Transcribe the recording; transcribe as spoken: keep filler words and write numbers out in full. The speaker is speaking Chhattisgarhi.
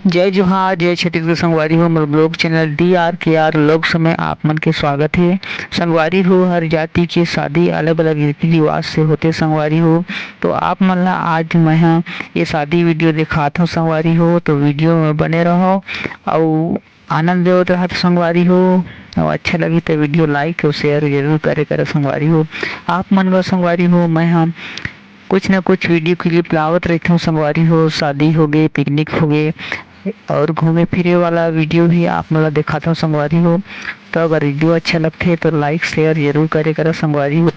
जय जोहार, जय छत्तीसगढ़ संगवारी हो। मोर vlog channel D R K R vlogs में आप मन के स्वागत हे। संगवारी हो, हर जाति के शादी अलग-अलग रीति रिवाज से होथे संगवारी हो। तो आप मन ला आज मैं ह ये शादी video दिखात हूँ संगवारी हो, तो video में बने रहो अउ आनंद लेवत रहत संगवारी हो। अउ अच्छा लगी तो video like अउ share जरूर करे करो संगवारी हो। आप मन बर संगवारी हो, मैं ह कुछ न कुछ video clip लावत रहिथों संगवारी हो, शादी होगे, picnic होगे और घूमे फिरे वाला video भी आप मन ला दिखाथों संगवारी हो। तो अगर video अच्छा लगथे तो like share जरूर करे करो संगवारी हो।